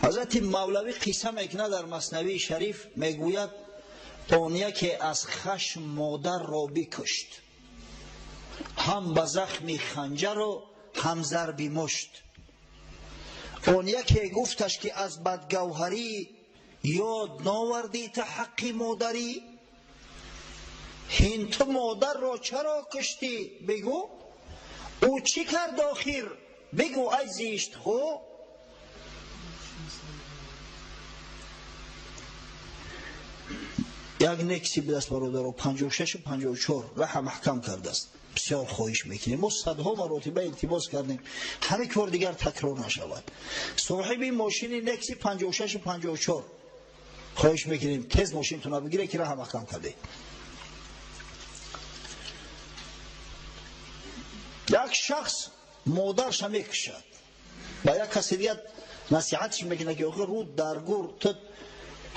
Ҳазрати Мавлавӣ қисса мекунад дар Маснавии Шариф, мегӯяд он яке аз хашм модарро бикушт, ҳам ба захми ханҷару ҳам зарби мушт. Он яке гуфташ ки аз бадгавҳарӣ ёд новардӣ та ҳаққи модарӣ. Ҳин ту модарро чаро куштӣ бигӯ, ӯ чӣ кард охир бигӯ ай зиштхӯ. Як некси бидаст бародаро 56-54 раҳа маҳкам кардааст. Бисёр хоҳиш мекунем, мо садҳо маротиба илтимос кардем, ҳамин кор дигар такрор нашавад. Соҳиби мошини некси 56-54 хоҳиш мекунем тез мошинтона бигире ки раҳа маҳкам карде. Як шахс модарша мекушад ба як каси дигар насиҳатш мекунад ки охир рӯ дар гур ту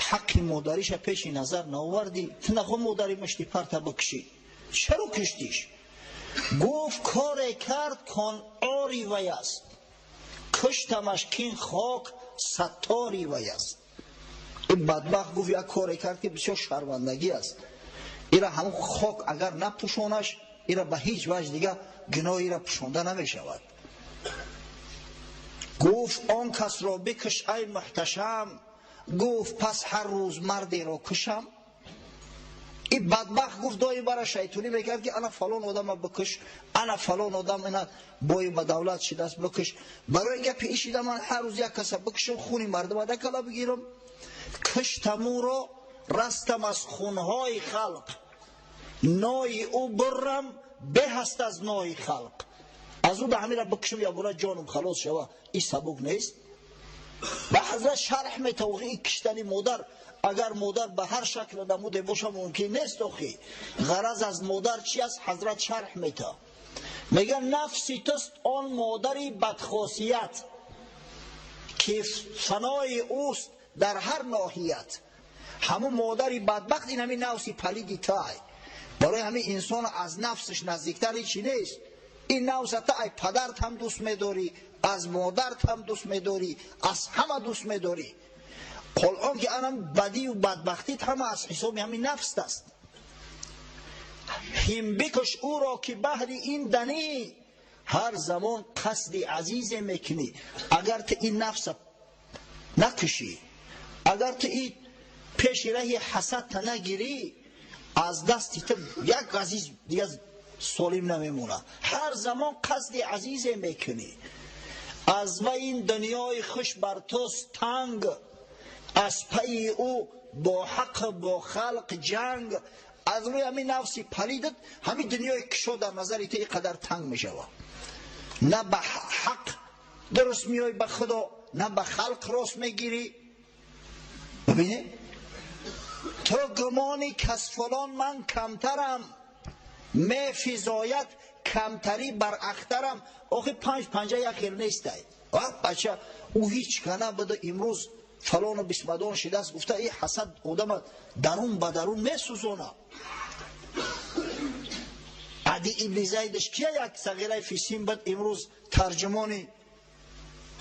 ҳаққи модариша пеши назар наовардӣ, ту нахо модари мушти парта бикушӣ, чаро куштиш? Гуфт коре кард кон ори вай аст, куштамаш кин хок саттори вай аст. Ин бадбахт гуфт як коре кард ки бисёр шармандагӣ аст, ира ҳамон хок агар напӯшонаш, ира ба ҳеҷ ваҷ дига гуноҳира пӯшонда намешавад. Гуфт он касро бикуш ай муҳташам, гуфт пас ҳар рӯз мардеро кушам. Ин бадбахт гуфт доим бара шайтонӣ мекард ки ана фалон одама бикуш, ана фалон одам ина бои ба давлат шидааст бикуш. Барои гапи ишида ман ҳар рӯз як каса бикушам, хуни мардума дакала бигирам. Куштамуро растам аз хунҳои халқ, нои ӯ буррам беҳаст аз нои халқ. Аз ӯ ба ҳамира бикушам я бура ҷонум халос шава, ин сабук нест. Ба ҳазрат шарҳ метавоқи ин киштани модар, агар модар ба ҳар шакл намуде боша мумкин нест. Охи ғараз аз модар чи аст? Ҳазрат шарҳ мета, мега нафси туст он модари бадхосият ки фанои ӯст дар ҳар ноҳият. Ҳамун модари бадбахт ин ҳамин нафси палиди тай. Барои ҳамин инсон аз нафсаш наздиктар ҳечи нест. Ин нафса та ай падарт ҳам дӯст медорӣ, аз модарт ҳам дӯст медорӣ, аз ҳама дӯст медорӣ. Ҳол он ки анам бадию бадбахтит ҳама аз ҳисоби ҳамин нафст аст. Ҳим бикуш ӯро ки баҳри ин данӣ, ҳар замон қасди азизе мекунӣ. Агар ту ин нафса накушӣ, агар ту ин пеши раҳи ҳасадта нагирӣ, аз дасти ту як азиз дигар солим намемонад. Ҳар замон қасди азизе мекунӣ. Аз вай ин дунёи хуш бар туст танг, аз пайи ӯ бо ҳақ бо халқ ҷанг. Аз рӯи ҳамин нафси палидат ҳамин дунёи кишо дар назари ту ин қадар танг мешавад. На ба ҳақ дуруст меоӣ ба худо, на ба халқ рост мегирӣ. Бибинед, ту гумони кас фалон ман камтарам, мефизояд камтарӣ бар ахтарам. Охи панҷ панҷа як хел нестай. Бача ӯ ҳеҷ кана буда имрӯз фалону бисмадон шидааст, гуфта ин ҳасад одама дарун ба дарун месӯзона. Ади ибни Зайдаш кия як сағираи фисин буд, имрӯз тарҷумони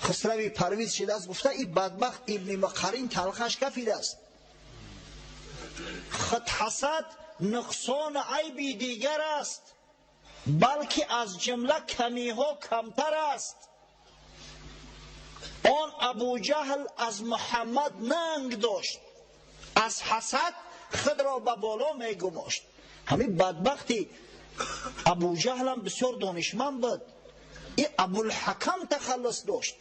Хусрави Парвиз шидааст, гуфта ин бадбахт ибни Мақарин талхаш кафидааст. Худ ҳасад нуқсону айби дигар аст, балки аз ҷумла камиҳо камтар аст. Он Абуҷаҳл аз Муҳаммад нанг дошт, аз ҳасад худро ба боло мегумошт. Ҳамин бадбахти Абуҷаҳлам бисёр донишманд буд. Ин Абулҳакам тахаллус дошт.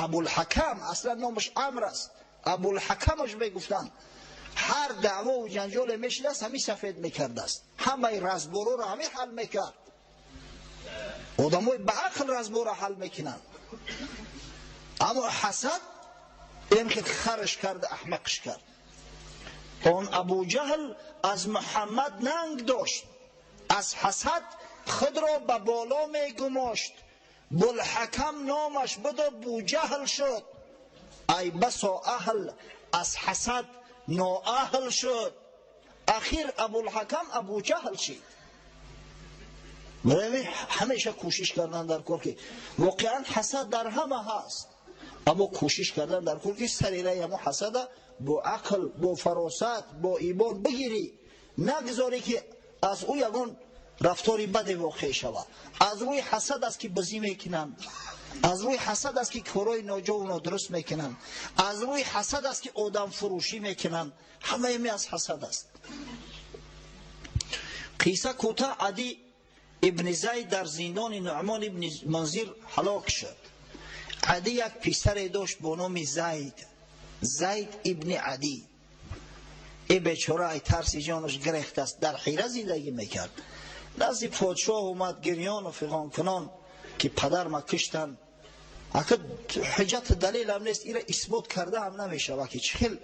Абулҳакам аслан номаш Амр аст, Абулҳакамаш мегуфтанд. Ҳар даъвову ҷанҷоле мешидааст, ҳамин сафед мекардааст, ҳамаи разбороро ҳамин ҳал мекард. Одамои ба ақл разбора ҳал мекунанд, аммо ҳасад ин хел харш кард, аҳмақш кард. Он Абуҷаҳл аз Муҳаммад нанг дошт, аз ҳасад худро ба боло мегумошт. Булҳакам номаш буду Буҷаҳл шуд. Ай басо аҳл аз ҳасад ноаҳл шуд. Ахир Абулҳакам Абуҷаҳл шид. Барои ҳамеша кӯшиш кардан дар кор ки воқеан ҳасад дар ҳама ҳаст. Аммо кӯшиш кардан дар кор ки сари раи ҳамо ҳасада бо ақл, бо фаросат, бо имон бигирӣ, нагзорӣ ки аз ӯ ягон рафтори баде воқеъ шавад. Аз рӯи ҳасад аст ки бизӣ мекунанд, аз рӯи ҳасад аст ки корҳои ноҷову нодуруст мекунанд, аз рӯи ҳасад аст ки одамфурӯшӣ мекунанд. Ҳамаи ми аз ҳасад аст. Қисса кӯтоҳ, Адӣ ибни Зайд дар зиндони Нуъмон ибни Мунзир ҳалок шуд. Адӣ як писаре дошт бо номи Зайд, Зайд ибни Адӣ. Э бечора ай тарси ҷонаш гирехт аст, дар ҳира зиндагӣ мекард. Назди подшоҳ омад гирёну фиғонкунон ки падар ма киштанд. Ака ҳуҷҷат далел ҳам нест, ира исбот карда ҳам намешавад ки чӣ хел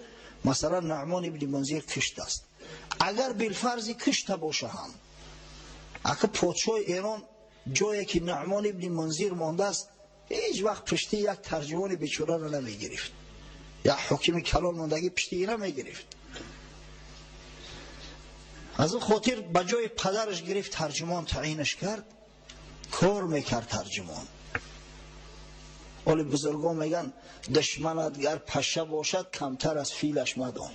масалан Нуъмон ибни Мунзир кишт аст. Агар билфарзи кишта боша ҳам, ака подшоҳи Эрон ҷое ки Нуъмон ибни Мунзир мондааст, ҳеҷ вақт пушти як тарҷумони бечораро намегирифт. Як ҳокими калон мондагӣ пушти ира мегирифт. Аз он хотир ба ҷои падараш гирифт тарҷумон таъинаш кард, кор мекард тарҷумон. Оли бузургон мегӯянд душманат гар паша бошад, камтар аз филаш мадон.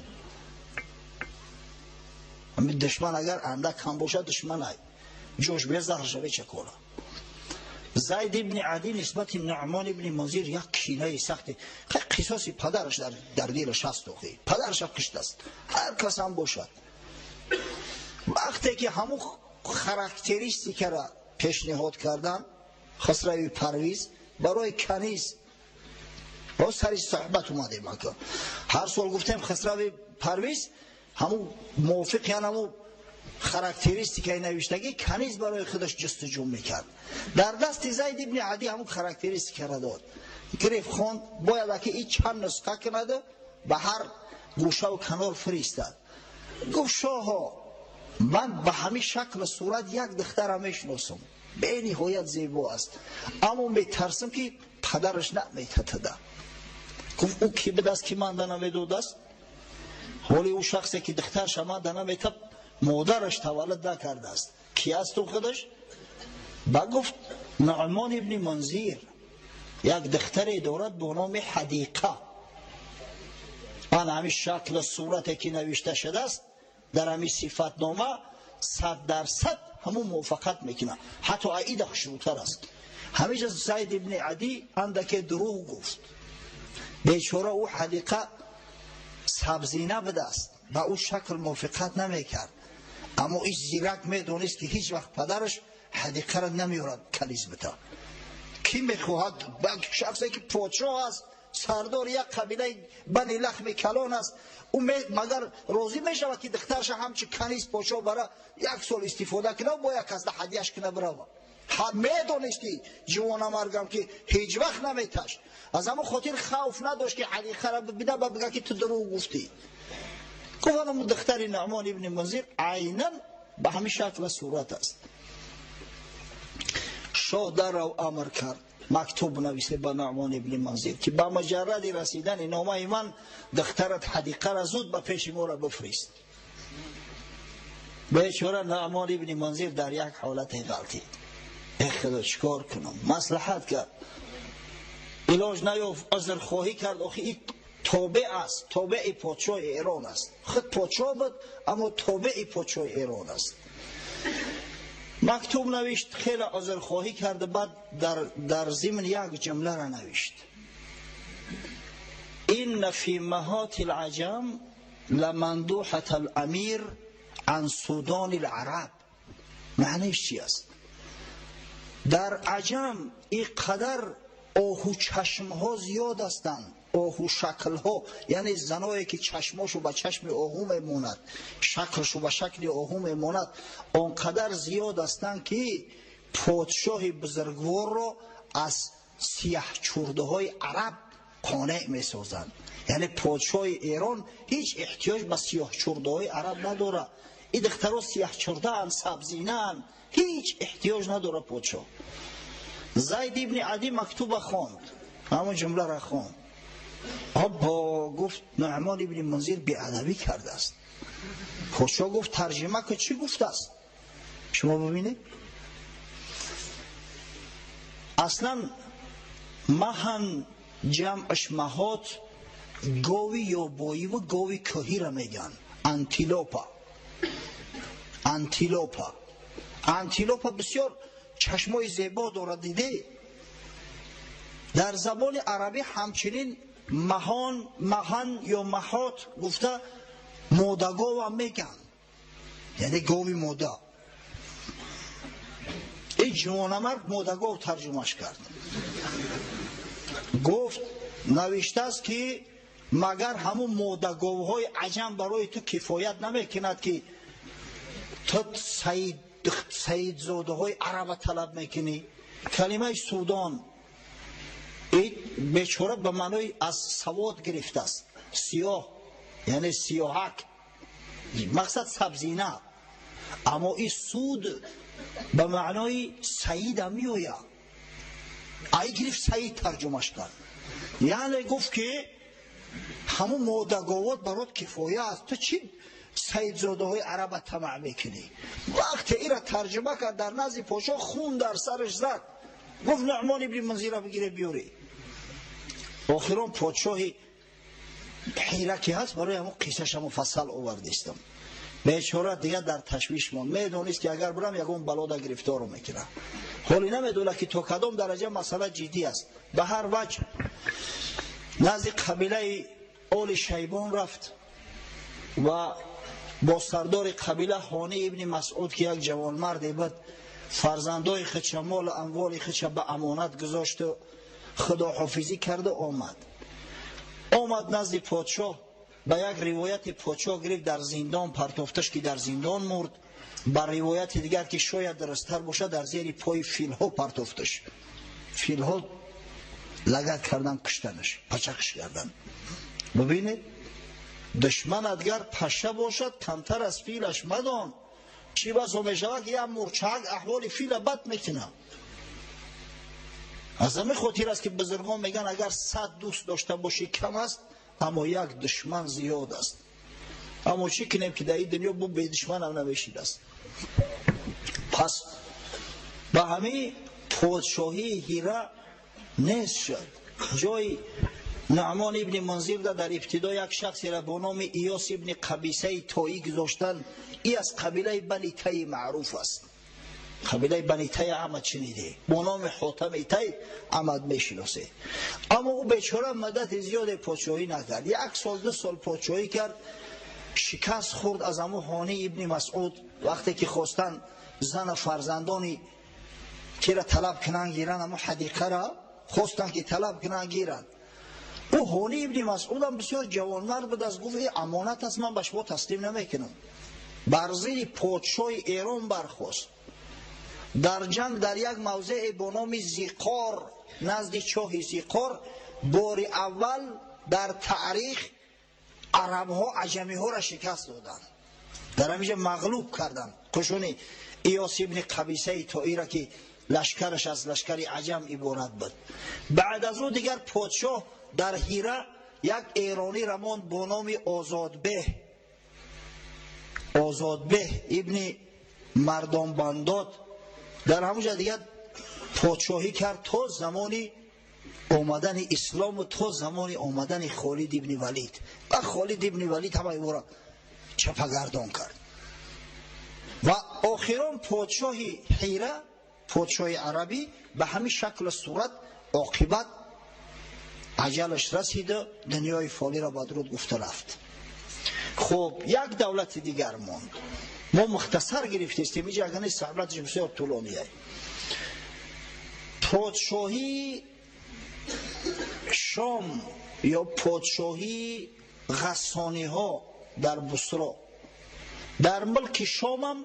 Ҳамин душман агар андак кам бошад, душманай ҷош бия заҳрша мечакона. Зайд ибни Адӣ нисбати Нуъмон ибни Мунзир як кинаи сахте, қисоси падараш дар дилаш ҳаст, охи падараша киштааст, ҳар кас ҳам бошад. Вақте ки ҳамун характеристикара пешниҳод кардан Хусрави Парвиз барои каниз, боз сари суҳбат омадем. Ҳар сол гуфтем Хусрави Парвиз ҳамун мувофиқ, яъне ҳамун характеристикаи навиштагӣ каниз барои худаш ҷустуҷӯ мекард. Дар дасти Зайд ибни Адӣ ҳамун характеристикара дод. Гирифт хонд, бояд ки и чанд нусха кунаду ба ҳар гӯшаву канор фиристад. Гуфт шоҳо, ман ба ҳамин шаклу сурат як духтара мешиносам, бениҳоят зебо аст, аммо метарсам ки падараш наметатада. Гуфт ӯ ки будааст ки ман да намедодааст? Ҳоли ӯ шахсе ки духтарша ман да наметаб, модараш таваллуд накардааст. Ки аст ӯ худаш? Ба гуфт Нуъмон ибни Мунзир як духтаре дорад бо номи Ҳадиқа. Ан ҳамин шаклу сурате ки навишта шудааст дар ҳамин сифатнома 100% ҳамун мувофиқат мекунад, ҳатто аида хушрӯтар аст. Ҳамеша Зайд ибни Адӣ андаке дурӯғ гуфт. Бечора ӯ Ҳадиқа сабзина будааст, ба ӯ шакл мувофиқат намекард. Аммо ин зирак медонист ки ҳеҷ вақт падараш Ҳадиқаро намеорад каниз бита. Кӣ мехоҳад шахсе ки подшоҳ аст, сардори як қабилаи бани лахми калон аст, ӯ магар розӣ мешавад ки духтарша ҳамчун каниз подшоҳ бара як сол истифода кунад, бо як касда ҳадияш куна бирава? Медонист ки ҷавонамаргам ки ҳеҷ вақт наметашт. Аз ҳамон хотир хавф надошт ки Ҳадиқаро бибина ба бигӯяд ки ту дурӯғ гуфтӣ. Гуфт анам духтари Нуъмон ибни Мунзир айнан ба ҳамин шаклу сурат аст. Шоҳ даррав амр кард, мактуб нависе ба Нуъмон ибни Мунзир ки ба муҷарради расидани номаи ман духтарат Ҳадиқаро зуд ба пеши моро бифирист. Бечора Нуъмон ибни Мунзир дар як ҳолате ғалтид. Э худо, чӣ кор кунам? Маслиҳат кард, илоҷ наёфт, узрхоҳӣ кард. Охи ин тобеъ аст, тобеи подшоҳи Эрон аст. Худ подшоҳ буд, аммо тобеи подшоҳи Эрон аст. Мактуб навишт, хеле узрхоҳӣ кард, баъд дар зимн як ҷумларо навишт: инна фи маҳоти лаҷам ламандуҳата ламир ан судони лараб. Маъниш чи аст? Дар аҷам ин қадар оҳу чашмҳо зиёд ҳастанд, оҳу шаклҳо, яъне заное ки чашмошу ба чашми оҳу мемонад, шаклшу ба шакли оҳу мемонад, он қадар зиёд ҳастанд ки подшоҳи бузургворро аз сияҳчурдаҳои араб қонеъ месозанд. Яъне подшоҳи Эрон ҳеҷ эҳтиёҷ ба сиёҳчурдаҳои араб надорад. Ин духтаро сияҳчурдаанд, сабзинаанд, ҳеҷ эҳтиёҷ надорад подшоҳ. Зайд ибни Адӣ мактуба хонд, ҳамон ҷумларо хонд. Оббо, гуфт Нуъмон ибни Мунзир беадабӣ кардааст. Подшоҳ гуфт тарҷима ки чӣ гуфтааст? Шумо бибинед. Аслан маҳан ҷамъаш маҳот, гови ёбоиву гови кӯҳира мегӯянд. Антилопа, антилопа, антилопа бисёр чашмои зебо дорад, диде. Дар забони арабӣ ҳамчунин маҳон, маҳан ё маҳот гуфта модагова мегӯянд, яъне гови мода. Ин ҷавонамард модагов тарҷумаш кард, гуфт навиштааст ки магар ҳамун модаговҳои аҷам барои ту кифоят намекунад, ки ту саидзодаҳои араба талаб мекунӣ? Калимаи Судон бечора ба маънои аз савод гирифтааст, сиёҳ, яъне сиёҳак, мақсад сабзина. Аммо ин суд ба маънои саида меояд, ай гирифт саид тарҷумаш кард, яъне гуфт ки ҳамун модаговот барот кифоя аст, ту чӣ саидзодаҳои араба тамаъ мекунӣ? Вақте ира тарҷума кард, дар назди подшоҳ хун дар сараш зад, гуфт Нуъмон ибни Мунзира бигире биёре. Охирон подшоҳи ҳира ки ҳаст, барои ҳамун қиссаша муфассал овардистам. Бечора дигар дар ташвиш монд, медонист ки агар бирам ягон балода гирифторо мекунам. Ҳоле намедонад ки то кадом дараҷа масъала ҷиддӣ аст. Ба ҳар ваҷҳ назди қабилаи Оли Шайбон рафт ва бо сардори қабила Ҳони ибни Масъуд, ки як ҷавонмарде буд, фарзандои худша, молу амволи худша ба амонат гузошту худоҳофизӣ карду омад. Омад назди подшоҳ, ба як ривояти подшоҳ гирифт дар зиндон партофташ, ки дар зиндон мурд. Ба ривояти дигар, ки шояд дурусттар бошад, дар зери пои филҳо партофташ, филҳо лагат кардан, куштанаш, пачақш кардан. Бибинед, душманат гар паша бошад, камтар аз филаш мадон. Чӣ басо мешавад, ки як мурчак аҳволи фила бад мекунад. Аз ҳамин хотир аст, ки бузургон мегӯянд агар 100 дӯст дошта бошӣ кам аст, аммо як душман зиёд аст. Аммо чӣ кунем, ки дар ин дунё бу бедушманам намешидааст. Пас ба ҳамин подшоҳии Ҳира нест шуд. Ҷои Нуъмон ибни Мунзир дар ибтидо як шахсеро бо номи Иёс ибни Қабисаи Тоӣ гузоштанд. И аз қабилаи Бани Тай маъруф аст. Қабилаи Бани Тай ҳама шуниде, бо номи Ҳотами Тай ҳамад мешиносе. Аммо ӯ бечора муддати зиёде подшоҳӣ накард, 1 сол 2 сол подшоҳӣ кард, шикаст хӯрд аз ҳамун Ҳони ибни Масъуд. Вақте ки хостанд зану фарзандони кира талаб кунанд гиранд, ҳамун ҳадиқаро хостанд ки талаб кунанд гиранд. Ӯ Ҳони ибни Масъудам бисёр ҷавонмард буд, аз гуфт амонат аст, ман ба шумо таслим намекунам. Бар зидди подшоҳи Эрон бархост. Дар ҷанг дар як мавзеъе бо номи Зиқор, назди чоҳи Зиқор, бори аввал дар таърих арабҳо аҷамиҳоро шикаст доданд. Дар ҳаминҷа мағлуб карданд қушуни Иёс ибни Қабисаи Тоира, ки лашкараш аз лашкари аҷам иборат буд. Баъд аз ӯ дигар подшоҳ дар Ҳира як эронӣ рамонд бо номи Озодбеҳ, Озодбеҳ ибни Мардонбандод. Дар ҳамонҷа дигар подшоҳӣ кард то замони омадани ислому то замони омадани Холид ибни Валид. Ва Холид ибни Валид ҳамаи ӯро чапагардон кард. Ва охирон подшоҳи Ҳира, подшоҳи арабӣ, ба ҳамин шаклу сурат оқибат аҷалаш расиду дунёи фолиро бадруд гуфта рафт. Хуб, як давлати дигар монд. Мо мухтасар гирифтестем, инҷа агар нест суҳбаташ бисёр тӯлоние. Подшоҳии Шом ё подшоҳии Ғассониҳо дар Бусро. Дар мулки Шомам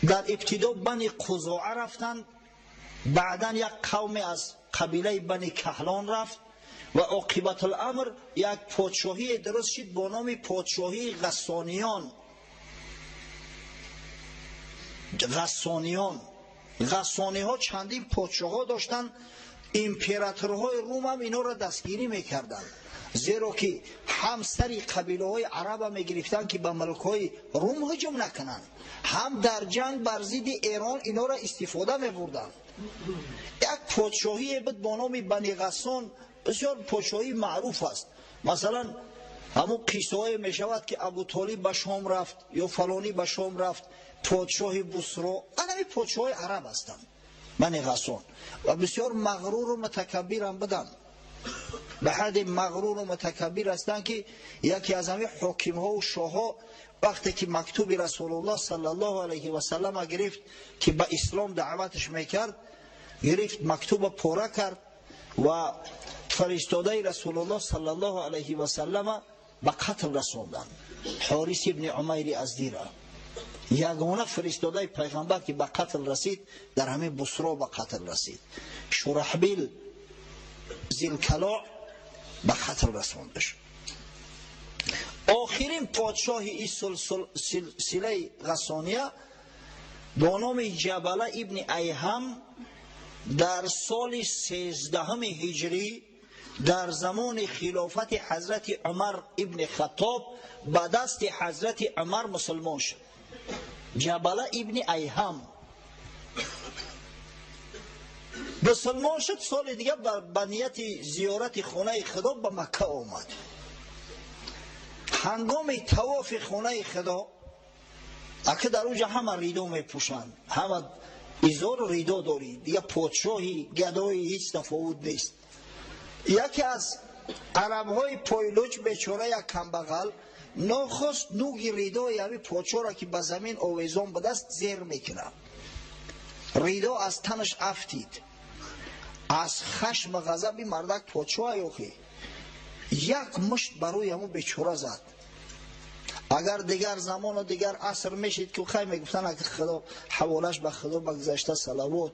дар ибтидо Бани Қузоа рафтанд, баъдан як қавме аз қабилаи Бани Каҳлон рафт ва оқибатуламр як подшоҳие дуруст шид бо номи подшоҳии Ғассониён. Ғассониён, Ғассониҳо чандин подшоҳҳо доштанд. Императорҳои Рум ҳам инҳоро дастгирӣ мекарданд, зеро ки ҳам сари қабилаҳои араба мегирифтанд, ки ба мулкҳои Рум ҳуҷум накунанд, ҳам дар ҷанг бар зидди Эрон инҳоро истифода мебурданд. Як подшоҳие буд бо номи Бани Ғассон, Бисёр подшоҳии маъруф аст. Масалан, ҳамун қиссаҳое мешавад, ки Абутолиб ба Шом рафт ё фалонӣ ба Шом рафт, подшоҳи Бусро. Ана ин подшоҳои араб ҳастанд, Бани Ғассон. Ва бисёр мағруру мутакаббирам буданд. Ба ҳадди мағруру мутакаббир ҳастанд, ки яке аз ҳамин ҳокимҳо ва шоҳҳо вақте ки мактуби Расулуллоҳ саллаллоҳу алайҳи васаллам гирифт, ки ба ислом даъваташ мекард, гирифт мактуба пора кард ва фиристодаи Расулуллоҳ саллаллоҳу алайҳи васаллама ба қатл расонданд. Ҳорис ибни Умайри Аздира, ягона фиристодаи пайғамбар, ки ба қатл расид, дар ҳамин Бусро ба қатл расид. Шурахбил Зилкалоъ ба қатл расонда шуд. Охирин подшоҳи ин силсилаи Ғассония бо номи Ҷабала ибни Айҳам дар соли 13 ҳиҷрӣ дар замони хилофати ҳазрати Умар ибни Хаттоб ба дасти ҳазрати Умар мусулмон шуд. Ҷабала ибни Айҳам мусулмон шуд. Соли дига ба нияти зиёрати хонаи Худо ба Макка омад. Ҳангоми тавофи хонаи Худо, ака дар онҷа ҳама ридо мепӯшанд, ҳама изору ридо дорӣ, дига подшоҳи гадои ҳеҷ тафовут нест. Яке аз арабҳои пойлуч, бечора як камбағал, нохост нуги ридои ҳамин подшоҳро, ки ба замин овезон будааст, зер мекунад. Ридо аз танаш афтид. Аз хашм ғазаби мардак подшоҳ охи як мушт барои ҳамун бечора зад. Агар дигар замону дигар аср мешид, ки хай мегуфтанд, ака Худо ҳаволаш ба Худо, ба гузашта салавот.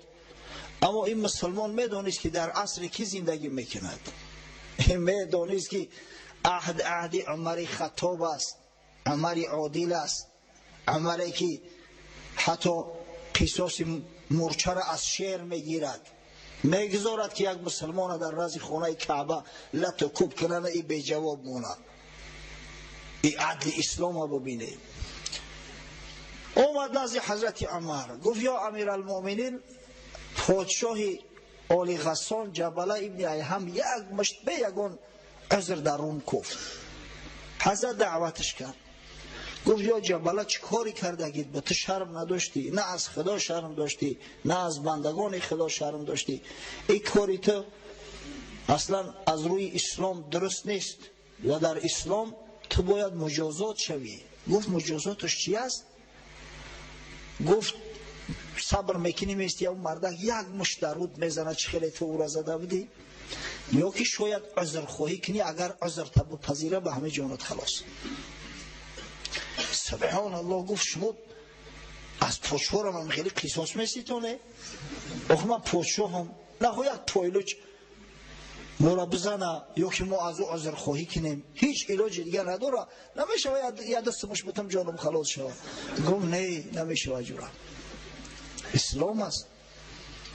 Аммо ин мусулмон медонист, ки дар асри кӣ зиндагӣ мекунад. Медонист, ки аҳд аҳди Умари Хаттоб аст, Умари одил аст, Умаре ки ҳатто қисоси мурчаро аз шер мегирад, мегузорад, ки як мусулмона дар рази хонаи Каъба лату кӯб кунана, и беҷавоб монад. И адли ислома бубинед. Омад назди ҳазрати Умар, гуфт: ё амиралмуъминин, подшоҳи оли Ғассон Ҷабала ибни Айҳам як мушт бе ягон узр дар рум куфт. Ҳазрат даъваташ кард, гуфт: ё Ҷабала, чӣ кори кардагид? Ба ту шарм надоштӣ? На аз Худо шарм доштӣ, на аз бандагони Худо шарм доштӣ. Ин кори ту аслан аз рӯи ислом дуруст нест ва дар ислом ту бояд муҷозот шавӣ. Гуфт: муҷозоташ чи аст? Гуфт: сабр мекунӣ, мести он мардак як мушт дар руд мезанад, чӣ хеле ту ӯра зада будӣ, ё ки шояд узрхоҳӣ кунӣ, агар узр бипазира, ба ҳама ҷонат халос. Субҳоналлоҳ, гуфт: шумо аз подшоҳам ҳам хеле қисос меситоне? Охи ман подшоҳам, нахо як пойлуч моро бизана ё ки мо аз ӯ узрхоҳӣ кунем, ҳеҷ илоҷи дигар надора. Намешава як дасту мушт бутам, ҷонам халос шавад? Гуфт: не, намешава, ҷура, ислом аст,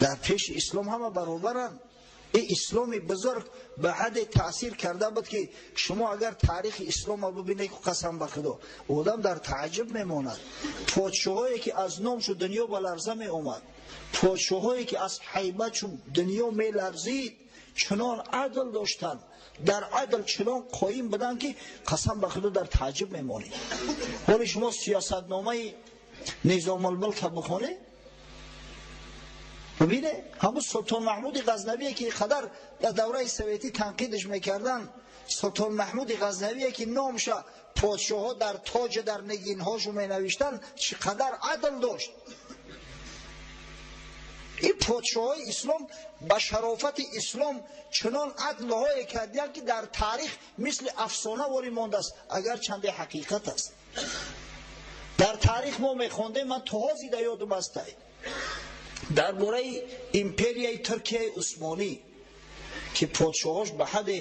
дар пеши ислом ҳама баробаранд. Ин исломи бузург ба ҳадде таъсир карда буд, ки шумо агар таърихи исломро бибинед, қасам ба Худо, одам дар тааҷҷуб мемонад. Подшоҳое ки аз номшу дунё ба ларза меомад, подшоҳое ки аз ҳайбатшу дунё меларзид, чунон адл доштанд, дар адл чунон қоим буданд, ки қасам ба Худо, дар тааҷҷуб мемонед. Ҳоли шумо сиёсатномаи Низомулмулка бихонед, бибине, ҳамун Султон Маҳмуди Ғазнавие, ки қадар дар давраи советӣ танқидаш мекарданд, Султон Маҳмуди Ғазнавие, ки номша подшоҳҳо дар тоҷа, дар нигинҳошу менавиштанд, чӣ қадар адл дошт. Ин подшоҳҳои ислом ба шарофати ислом чунон адлҳое кардиянд, ки дар таърих мисли афсона ворӣ мондааст, агар чанде ҳақиқат аст. Дар таърих мо мехондем, ман то ҳозир дар ёдам астай, дар бораи империяи Туркияи Усмонӣ, ки подшоҳош ба ҳадде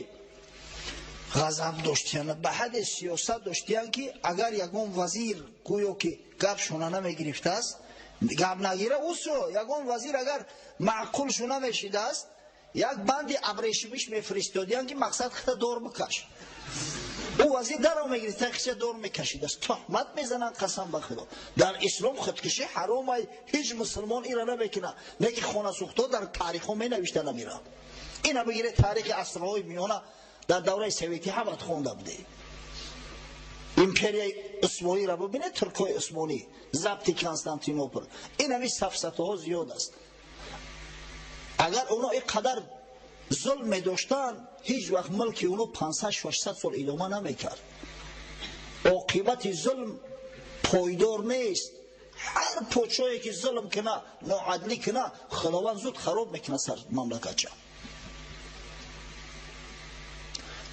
ғазаб доштиянд, ба ҳадде сиёсат доштиянд, ки агар ягон вазир гӯё ки гапшона намегирифтааст, гап нагира усо, ягон вазир агар маъқулшу намешидааст, як банди абрешимиш мефиристодиянд, ки мақсад хита дор бикаш. Ӯ вазир даро мегирифт, хиша дор мекашидааст. Туҳмат мезананд, қасам ба Худо. Дар ислом худкушӣ ҳаром ай, ҳеҷ мусулмон ира намекунад, не ки хонасӯхтҳо дар таърихҳо менавишта намерад. Ина бигире таърихи асрҳои миёна дар давраи советӣ ҳамат хонда буде. Империяи Усмониро бубинед, туркҳои усмонӣ, забти Константинопол. Ин ҳами сафсатаҳо зиёд аст. Агар оно ин қадар зулм медоштанд, ҳеҷ вақт мулки оно 500-600 сол идома намекард. Оқибати зулм пойдор нест. Ҳар подшоҳе ки зулм куна, ноадлӣ куна, Худованд зуд хароб мекунад сар мамлакатча.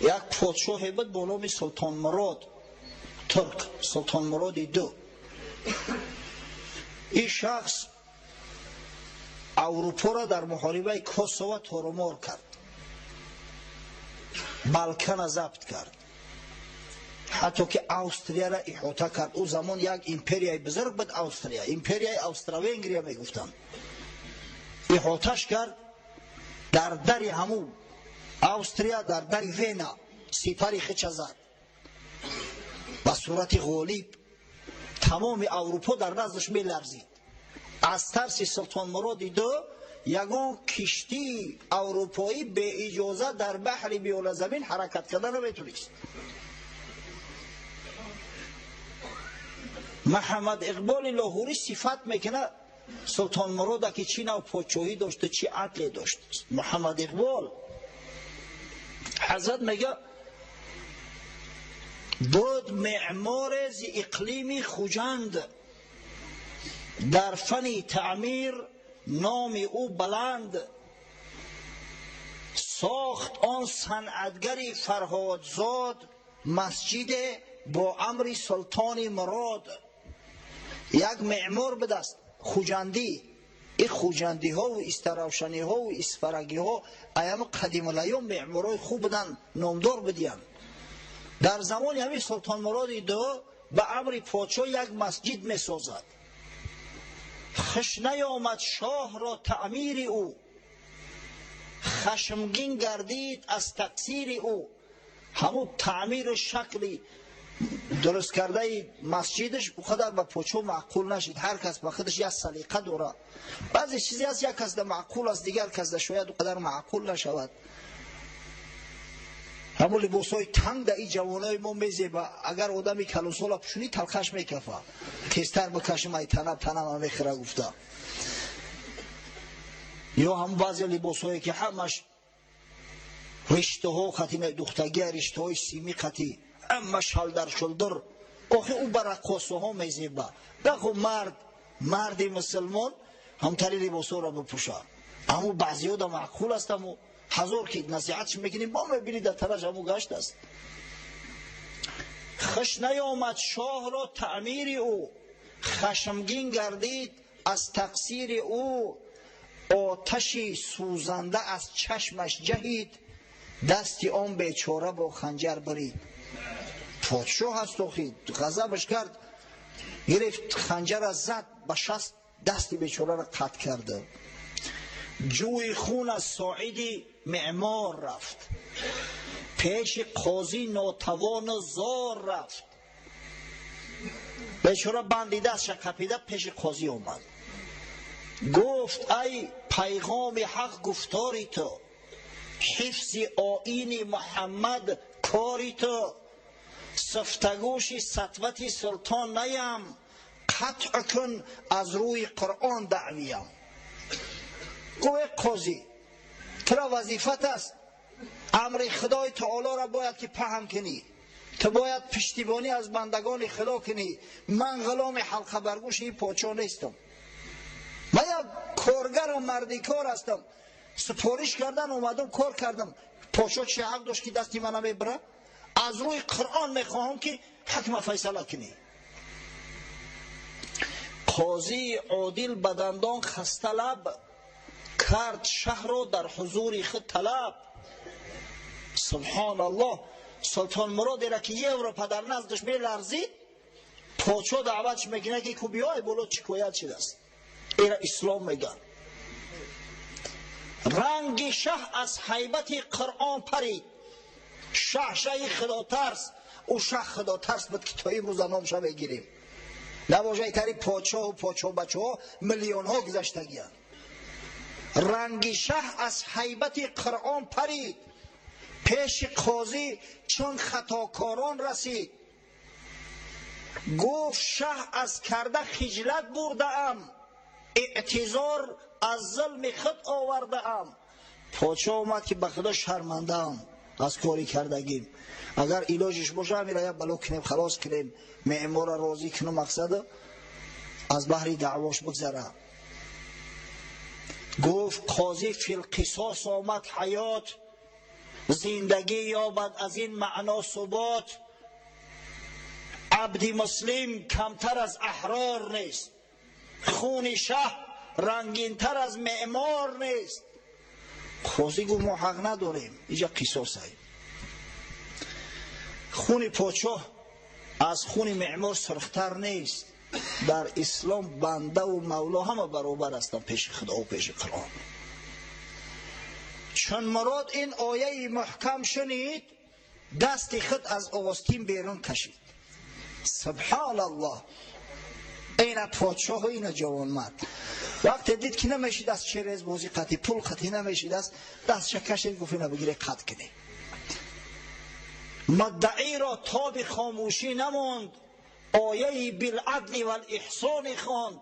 Як подшоҳе буд бо номи Султон Мурод, турк, Султон Муроди ду. Ин шахс Аврупоро дар муҳорибаи Косово торумор кард, Балкана забт кард, ҳатто ки Австрияро иҳота кард. Ӯ замон як империяи бузург буд Австрия, империяи Австро-Венгрия мегуфтанд. Иҳоташ кард, дар дари ҳамун Австрия, дар дари Вена сипари хича зад ба сурати ғолиб. Тамоми Аврупо дар наздаш меларзид. Аз тарси Султон Муроди ду ягон киштии аврупоӣ беиҷоза дар баҳри миёназамин ҳаракат карда наметонист. Муҳаммад Иқболи Лоҳурӣ сифат мекунад Султон Мурода ки чӣ нав подшоҳӣ дошту чӣ адле дошт. Муҳаммад Иқбол ҳазрат мега буд меъморе зи иқлими Хуҷанд, дар фани таъмир номи ӯ баланд, сохт он санъатгари Фарҳодзод масҷиде бо амри Султони Мурод. Як меъмор будаст хуҷандӣ. Ин хуҷандиҳову истаравшаниҳову исфарагиҳо аями қадимулайём меъморҳои хуб буданд, номдор будиянд. Дар замони ҳамин Султон Муроди ду ба амри подшоҳ як масҷид месозад. Хуш наёмад шоҳро таъмири ӯ, хашмгин гардид аз тақсири ӯ. Ҳамун таъмиру шакли дуруст кардаи масҷидаш ӯ қадар ба подшоҳ маъқул нашид. Ҳар кас ба худаш як салиқа дорад. Баъзе чизе ҳаст як кас да маъқул аст, дигар кас да шояд ӯ қадар маъқул нашавад. Ҳамун либосҳои танг да ин ҷавонои мо мезеба. Агар одами калонсола пӯшунӣ талхаш мекафа. Тезтар бикашим ай танаб танама мехӯра гуфта. Ё ҳамун баъзе либосҳое ки ҳамаш риштаҳо қати духтагия, риштаҳои симӣ қати ҳама шалдар шулдур. Охи ӯ ба раққосаҳо мезеба. Наху мард, марди мусулмон ҳамтари либосҳоро бипӯша. Аммо баъзеҳо да маъқул аст, аммо ҳазор ки насиҳатш мекунӣ, бо мебинӣ дар тараф ҳамун гашт аст. Хуш наёмад шоҳро таъмири ӯ, хашмгин гардид аз тақсири ӯ, оташи сӯзанда аз чашмаш ҷаҳид, дасти он бечора бо ханҷар барид. Подшоҳ ҳаст охи, ғазабаш кард, гирифт ханҷара зад ба шаст, дасти бечораро қатъ карда. Ҷӯи хун аз соиди меъмор рафт, пеши қозӣ нотавону зор рафт. Бечора банди дастша қапида пеши қозӣ омад. Гуфт ай пайғоми ҳақ гуфтори ту, ҳифзи оини Муҳаммад кори ту, сифтагӯши сатвати султон наям, қатъ кун аз рӯи Қуръон даъвиям. Гӯе қозӣ, тура вазифат аст, амри Худои таолоро бояд ки паҳн кунӣ, ту бояд пуштибонӣ аз бандагони Худо кунӣ. Ман ғуломи ҳалқабаргӯши ин подшоҳ нестам, ман як коргару мардикор ҳастам. Супориш кардан омадам, кор кардам. Подшоҳ чӣ ҳақ дошт ки дасти мана мебара? Аз рӯи Қуръон мехоҳам ки ҳукма файсала кунӣ. Қозии одил ба дандон хасталаб кард шаҳрро дар ҳузури худ талаб. Субҳоналлоҳ, Султон Муродеро ки Европа дар наздаш меларзид, подшоҳ даъватш мекунад ки ку биёй боло, шикоят шудааст. Эра ислом мегӯянд. Ранги шаҳ аз ҳайбати Қуръон парид. Шаҳ шаҳи худотарс, ӯ шаҳ худотарс буд ки то имрӯза номша мегирем. Навожаи тари подшоҳу подшоҳбачаҳо миллионҳо гузаштагиянд. Ранги шаҳ аз ҳайбати Қуръон парид, пеши қозӣ чун хатокорон расид. Гуфт шаҳ аз карда хиҷлат бурдаам, эътизор аз зулми худ овардаам. Подшоҳ омад ки ба худо шармандаам аз кори кардагим, агар илоҷиш боша ҳамира як бало кунем, халос кунем, меъморро розӣ кунем, мақсад аз баҳри даъвош бигзара. Гуфт қозӣ филқисос омад ҳаёт, зиндагӣ ёбад аз ин маъно субот. Абди муслим камтар аз аҳрор нест, хуни шаҳ рангинтар аз меъмор нест. Қозӣ гуфт мо ҳақ надорем, инҷа қисосае. Хуни подшоҳ аз хуни меъмор сурхтар нест. Дар ислом банда ва мавло ҳама баробар ҳастанд пеши худо ва пеши Қуръон. Чун мурод ин ояи муҳкам шунид, дасти худ аз остин берун кашид. Субҳоналлоҳ! Ина подшоҳ ва ина ҷавонмард. Вақте дид ки намешид аз через бозӣ қатӣ, пул қатӣ намешид, аз дастша кашид, гуфт ина бигире қат кунед. Муддаиро тоби хомӯшӣ намонд, ояи билъадли валэҳсони хонд.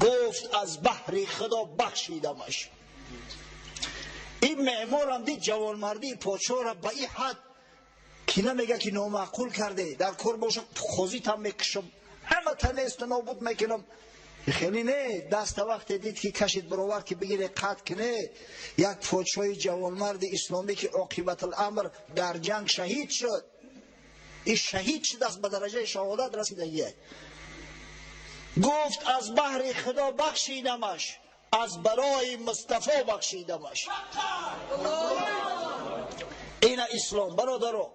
Гуфт аз баҳри худо бахшидамаш. Ин меъморам дид ҷавонмардии подшоҳро ба ин ҳад ки намега ки номаъқул карде, дар кор боша қозитам мекушам, ҳама танесту нобуд мекунам. Хеле не, даста вақте дид ки кашид баровар ки бигире қат куне, як подшоҳи ҷавонмарди исломӣ ки оқибатуламр дар ҷанг шаҳид шуд, ин шаҳид шудааст, ба дараҷаи шаҳодат расидагие. Гуфт аз баҳри худо бахшидамаш, аз барои Мустафо бахшидамаш. Ина ислом бародаро.